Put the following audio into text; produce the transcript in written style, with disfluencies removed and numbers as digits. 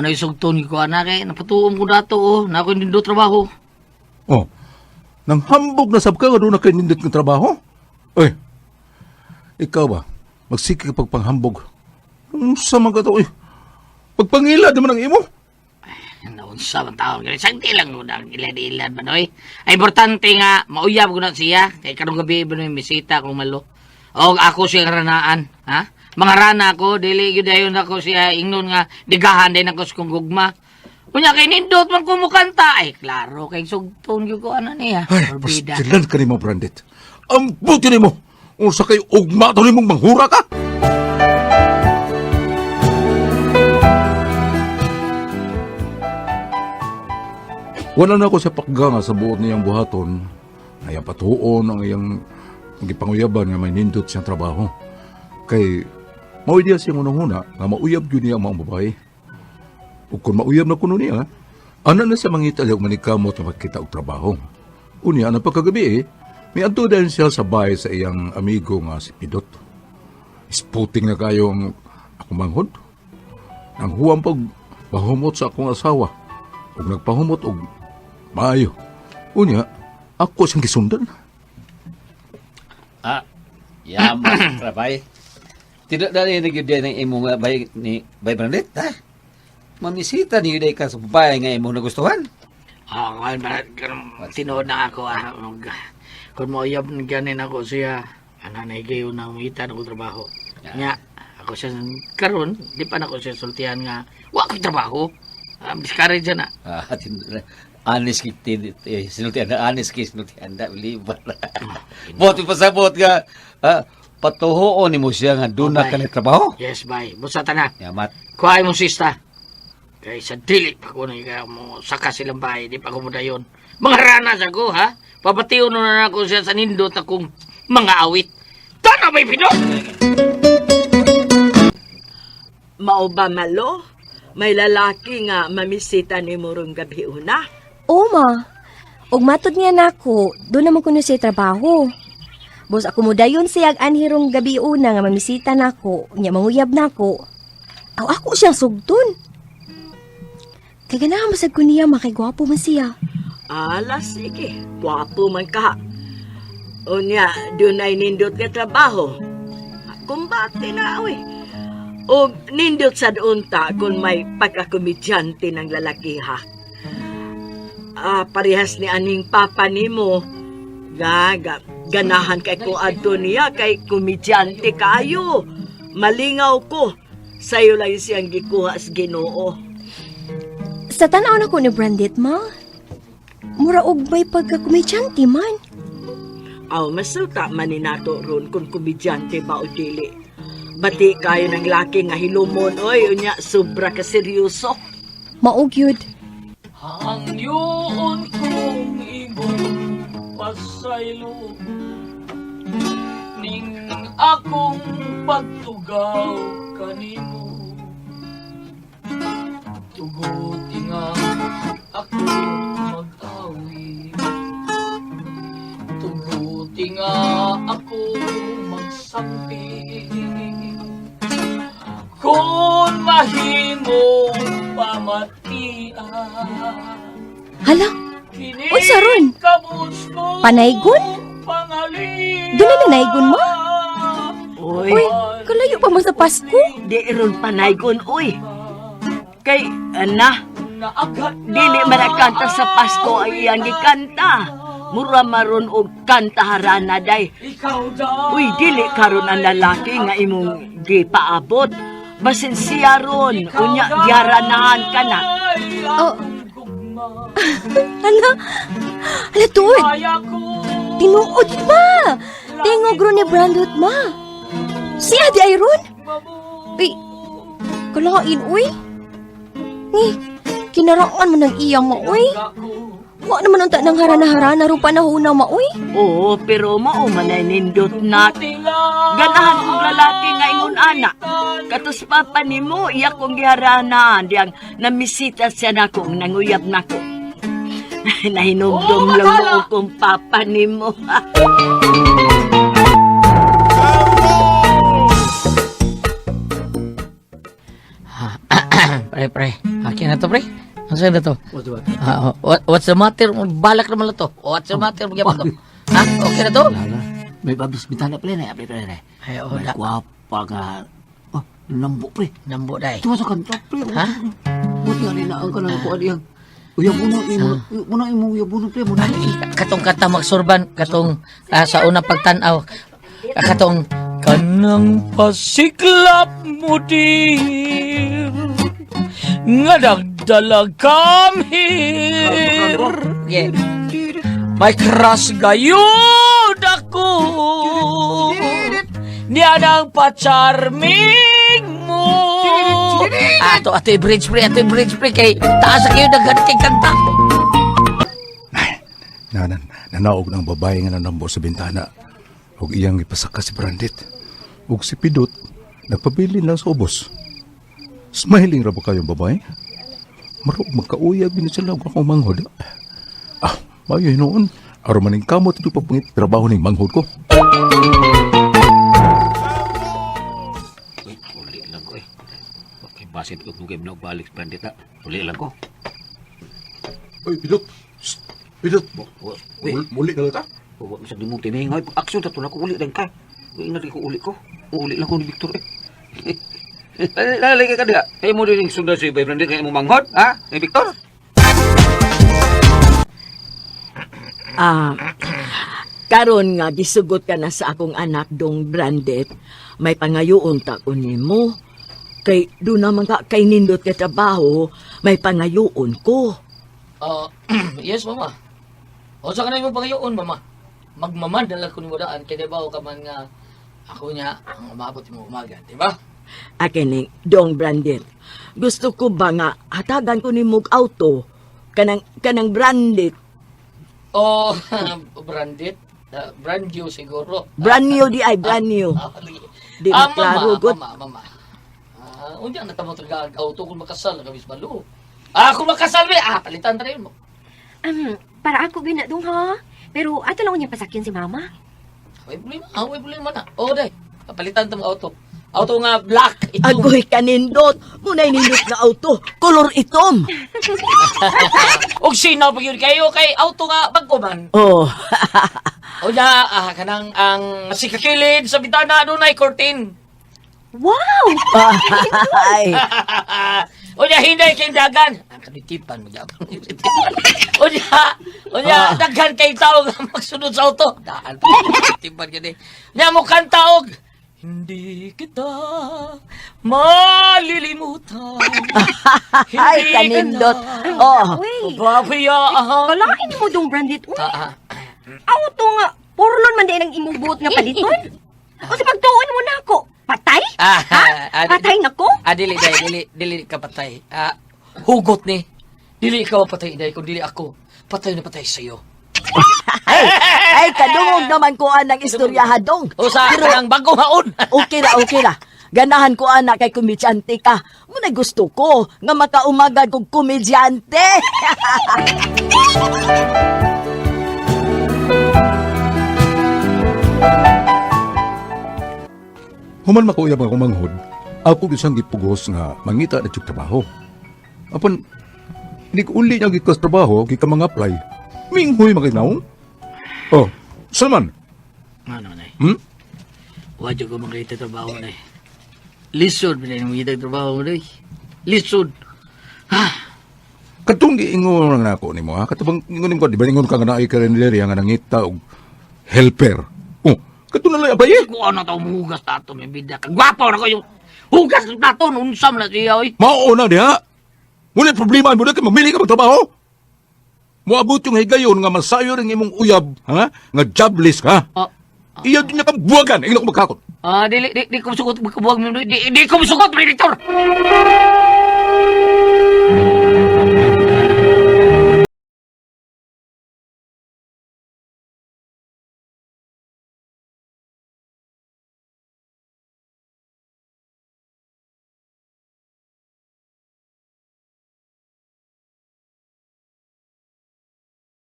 na isugton ko ana kay napatuom ko dato oh, na ako nindot trabaho. Oh, nang hambog na sab ka nga doon na kay nindot ng trabaho? Oy, ikaw ba? Magsige ka pagpanghambog. Unsa man ka to, oy? Pagpangila di man ang imo. Naunsa man taon gani sagdi lang ko nang ilad-ilad man oy. Ay importante nga mauyab ko na siya kay karong gabi ba may misita akong malo. Og ako siya ranaan, ha? Mga rana ako dili gyud dayon ako siya ingnon nga digahan din ako sa kong gugma. Unya kay nindot man ko mukanta ay klaro kay sugton gyud ko ana niya. Ay, Orbida. pastilan ka nimo, Brandit. Ang buti nimo. Unsa kay ugma to nimong manghura ka? Wala na ako sa pakga nga sa buot niyang buhaton. Ay ang patuon ang iyang gipanguyaban nga may nindot siyang trabaho. Kay mao diya siyang unang-una nga mauyab gyud niya ang maong babae. Ug kung mauyab na kuno niya, ana na siya mangita og manikamot nga makita og trabaho. Unya na pagkagabi eh, may adto dayon siya sa bahay sa iyang amigo nga si Pidot. Isputing na kayong akong manghod. Ang huwang pag pahumot sa akong asawa. Ug nagpahumot og maayo. Unya, ako siyang gisundan. Ah, yaman trabay. Tidak dali na gyud ng imong bay ni bay Brandit, ha? Mamisita ni gyud ka sa babae nga imong nagustuhan. Ah, oh, tinuod na ako ah. Kung mauyab na ganin ako siya, ana na higayon na umita na ko trabaho. Nya, ako siya karon, di pa na ako siya sultihan nga, wa ko'y trabaho. Discourage na. Ah, anis ki tin eh, sinultian na anis ki sinultian na libar. Bot pasabot nga patuhoon nimo siya nga doon na Okay. ka ni trabaho. Yes, bye. Busa ta na. Yamat. Kuha mo sista. Kay sa dili pa ko na ikaw mo saka silang bahay, di pa ko mo dayon. Mga rana sa ko, ha? Pabatiyon na ako siya sa nindot akong mga awit. Tana may pinot! Mao ba malo? May lalaki nga mamisita ni Murong gabi una. Oo, ma. Ug matod niya nako, doon naman kuno siya trabaho. Bos ako mo dayon siya ag anhirong gabi una nga mamisita nako, nya manguyab nako. Aw ako siyang sugton. Kay ganahan man sad ko niya makigwapo man siya. Ala, sige. Gwapo man ka. Unya, dunay nindot nga trabaho. Kumbate na, uy. O nindot sa unta kung may pagkakomedyante ng lalaki, ha. Ah, parehas ni aning papa nimo. Ga, ganahan kay ko adto niya kay komedyante kayo. Malingaw ko. Sayo lang siyang gikuha sa Ginoo. Sa tan-aw nako ni Brandit, ma. Mura og may pagkakomedyante man. Aw, masulta man ni nato ron kung komedyante ba o dili. Bati kayo ng laki nga hilumon, oy, unya, sobra ka seryoso. Mao gyud. Hangyoon kong imong pasaylo ning akong pagtugaw kanimo tuguti nga ako mag-awi tuguti nga ako magsampi kung mahimong pamatian. Hala, unsa ron? Panaygon? Doon na nanaygon mo? Oy, Uy, kalayo pa man sa Pasko. di ron panaygon, oy. Kay, ana, dili man ang kanta sa Pasko ang iyang gikanta. Mura maron og kanta harana day. Uy, dili karon ang lalaki nga imong gipaabot. Basin siya ron, unya giharanahan ka na. Oh. Hala, hala tuod. Tinuod ma. Tingog ron ni Brandot ma. Siya di ay ron. Uy, kalain uy. Ni, kinaraan mo ng iyang ma uy. Wa naman unta ng harana-harana ro panahon na ma uy. Oo, pero mao man ay nindot na. Ganahan kong lalaki nga ingon ana. Katos papa nimo, iya kong giharana diyang namisita siya nako, nanguyab nako. Nahinumdum lang mo kong papa nimo. Pre, pre, akin na to, pre? Unsa na to? Ah, oh, what's the matter? Balak naman na to. What's the matter? Magyapon to. Ha? Okay na to? May babis bitana pre na, pre pre. Ay, oh, May na. gwapa nga. Oh, lambo pre. Nambo dai. Tuwa sa kanta pre. Ha? Buti nga rin ang kanang kuan iyang. Uyab uno imo, muna imo uyab uno pre muna. Katong kanta magsurban katong sa unang pagtan-aw. Katong kanang pasiklap mo dear nga nagdala come here. Yeah. May crush gayud ako niya ng pa-charming mo. Ato, ato i-bridge pre, ato i-bridge pre kay taas sa kayo daghan kay kanta. Na, na, nanaog ng babae nga nanambo sa bintana. Ug iyang ipasaka si Brandit. Ug si Pidot, nagpabilin lang sa ubos. Smiling ra ba kayong babae? Marog magkauyab gini sila ug akong manghod. Ah, mayo hinuon. Aron maning kamot ito pagpangit trabaho ning manghod ko. Uy, uli lang ko eh. Okay, basin ko kung game balik bandit ha. Uli lang ko. Oy, Pidot. Shh, Pidot. Uy. Muli na lang ta. Huwag mo sa dimong tiningoy. Aksyon ta to na ko uli lang ka. Uy, ingat ko uli ko. Uli lang ko ni Victor eh. Lalay ka diha. Kay mo din sundan si Bay Brandit kay mo manghod, ha? Ni Victor? Ah, karon nga gisugot ka na sa akong anak dong Brandit, may pangayoon ta ko nimo. Kay do naman ka kay nindot ka trabaho, may pangayoon ko. Oh, yes, mama. O sa kanay mo pangayoon, mama. Magmaman na lang ko ni daan kay di ba o ka man nga ako niya ang umabot mo umaga, di ba? Akining dong Brandit. Gusto ko ba nga hatagan ko nimo og auto kanang kanang Brandit. O branded, brand new siguro. Brand new di ay brand new. Ah, lagi. Di Ah, maklaro mama, gud. mama, mama. Ah, unya na tamo taga auto kung makasal kami sa balo. Ah, kung makasal be, palitan tayo mo. Para ako gina dong ha. Pero ato lang unya pasakyan si mama. Way problema, way problema na. O, day. Palitan tamo auto. Auto nga black itom. Agoy kanindot, munay nindot nga auto, kolor itom. Og sinaw pa gyud kayo kay auto nga bag-o man. Oh, O na, kanang ang sikakilid sa bitana dunay curtain. Wow! ay. O na hinday kay dagan. Ang kanitipan mo gyapon. O na, o na daghan kay tao nga magsunod sa auto. Daan pa tipan gyud eh. Nya mo kanta og hindi kita malilimutan. Ay, kanindot. Oh, Uy, Pabayaan. kalain mo dong Brandit. Uy, Ah, ah. auto nga. Porlon man din ang imong buot nga paliton. O sa pagtuon mo na ako, patay? Ah, Ha? ah, Patay na ko? Ah, dili, dai, dili, dili ka patay. Ah, hugot ni. Dili ikaw ang patay, dai, kung dili ako. Patay na patay sa'yo. ay kadungog naman ko anang istorya hadong. O sa Pero kanang bagong haon. okay ra, okay ra. Ganahan ko ana kay komedyante ka. Muna gusto ko nga makaumagad kog komedyante. Human makauyab ang akong manghod, ako gyud siyang gipugos nga mangita na tiyog trabaho. Apan, hindi ko uli niya gikas trabaho, gikan mga apply. Minghoy makinaong. Oh, Salman, Ano, nay? Hmm? Wadyo ko makita trabaho, nay. Lisod, pinay makita trabaho, nay. Lisod. Ha? Katong giingon lang nako nimo ha, katong ingon nimo di ba ingon ka nga naay karinderya nga nangita og helper. Oh, katong na lang abay. Kung ano tao muhugas tato, may bida. Kagwapo na ko yung hugas ng plato, unsam na siya, oy. Mao na diha. Wala problema mo na kay mamili ka magtrabaho. Moabot yung higayon nga masayo ring imong uyab, ha? Nga jobless ka. Ah, Iya din niya kang buwagan, ingin ako magkakot. ah, dili, di, di ko musukot, magkabuwag mo, di, di ko musukot, Victor!